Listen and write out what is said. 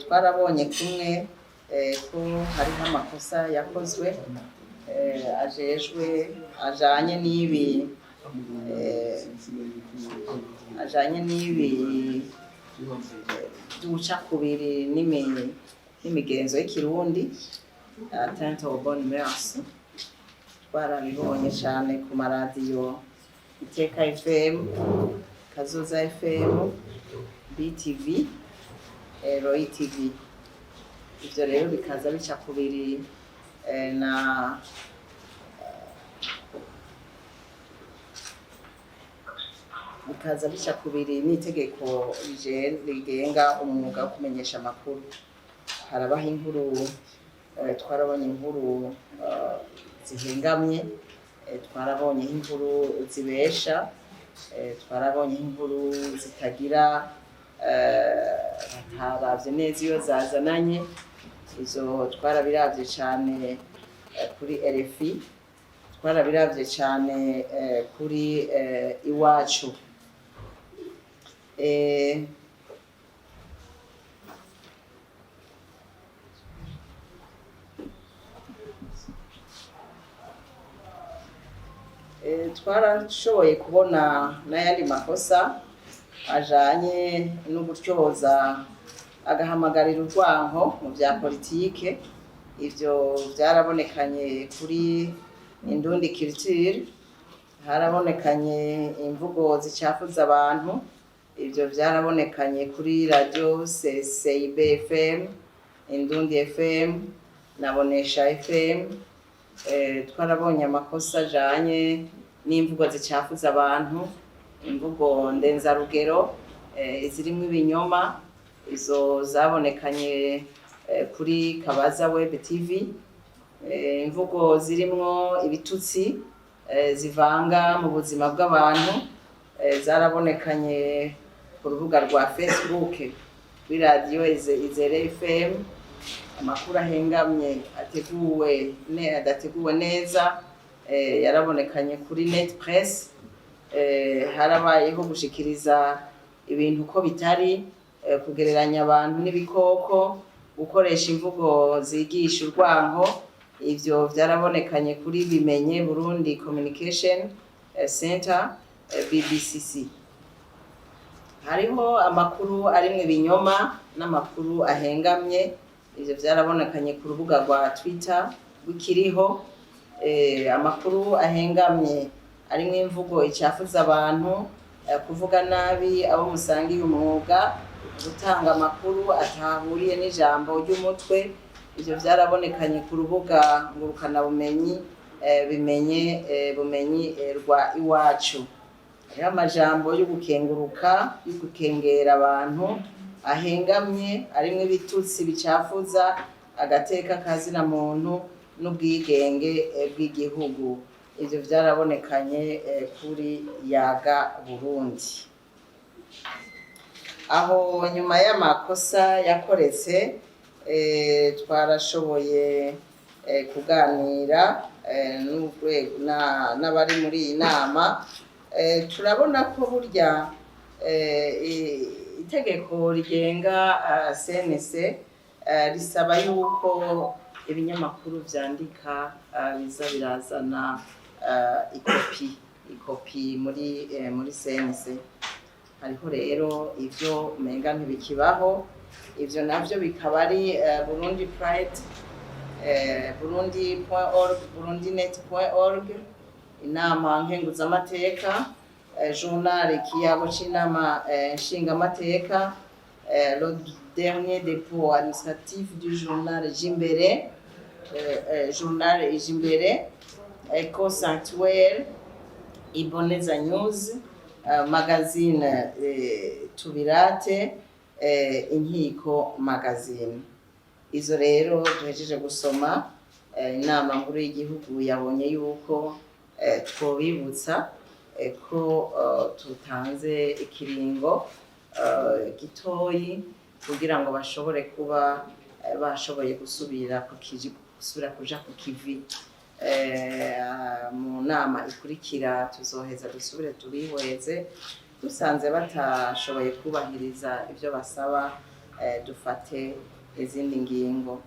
Twarabonye kumwe ko hariho amakosa yakozwe ajejwe ajanye n'ibi ajanye n'ibi vy'ubucakubiri n'imigenzo y'ikirundi, atteinte aux bonnes mœurs. Twarabibonye cane ku maradiyo Iteka FM, Kazoza FM, BTV, Roy TV. Ivyo rero bikaza bica kubiri na bikaza bica kubiri n'itegeko rigenga umwuga wo kumenyesha amakuru. Harabaho inkuru, twarabonye inkuru zihengamye, twarabonye inkuru zibesha, twarabonye inkuru zitagira bataravye neza iyo zazananye. Izo twarabiravye cane kuri RFI, twarabiravye cane kuri Iwacu. Twarashoboye kubona n'ayandi makosa ajanye no gutyoza, agahamagarira urwanko mu vya politike. Ivyo vyarabonekanye kuri Indundi Culture. Harabonekanye imvugo zicafuza abantu, ivyo vyarabonekanye kuri radio CIB FM, Indundi FM na Bonesha FM. Twarabonye amakosa ajanye n'imvugo zicafuza abantu, imvugo ndenzarugero, izirimwo ibinyoma. Izo zabonekanye kuri Kabaza Web TV. Imvugo zirimwo ibitutsi, zivanga mu buzima bw'abantu, zarabonekanye ku rubuga rwa Facebook kuri radiyo Izere FM. Amakuru ahengamye ateguwe ne adateguwe neza yarabonekanye kuri Net Press. Harabayeho gushikiriza ibintu uko bitari, kugereranya abantu n'ibikoko, gukoresha imvugo zigisha urwanko. Ivyo vyarabonekanye kuri Bimenye Burundi Communication Center, BBCC. Hariho amakuru arimwo ibinyoma n'amakuru ahengamye. Ivyo vyarabonekanye ku rubuga rwa Twitter rw'Ikiriho. Amakuru ahengamye arimwo imvugo icafuza abantu, kuvuga nabi abo musangiye umwuga, gutanga amakuru atahuriye n'ijambo ry'umutwe, ivyo vyarabonekanye ku rubuga ngurukanabumenyi Bimenye Bumenyi rwa Iwacu. Hariho amajambo yo gukenguruka, yo gukengera abantu, ahengamye, arimwo ibitutsi bicafuza agateka kazina muntu n'ubwigenge bw'igihugu. Ivyo vyarabonekanye kuri Yaga Burundi. Aho nyuma y'amakosa yakoretse, twarashoboye kuganira n'urwego n'abari muri iyi nama. Turabona ko burya itegeko rigenga CNC risaba yuko ibinyamakuru vyandika biza birazana ikopi muri CNC. Hariho rero ivyo umenga ntibikibaho. Ivyo navyo bikaba ari Burundi Pride, Burundi.org, burundinet.org, inama nkenguzamateka, journal Ikiyago c'inama nshingamateka, le dernier dépôt administratif du journal Jimbere, journal Ijimbere, Eco Sanctuaire, Iboneza News, magazine Tubirate, Inkiko Magazine. Izo rero duhejeje gusoma, inama nkuru y'igihugu yabonye yuko twobibutsa ko tutanze ikiringo gitoyi kugira ngo bashobore kuba bashoboye gusubira ku kiji, gusubira kuja ku kivi. Mu nama ikurikira tuzoheza dusubire tubihweze. Dusanze batashoboye kubahiriza ibyo basaba, dufate izindi ngingo.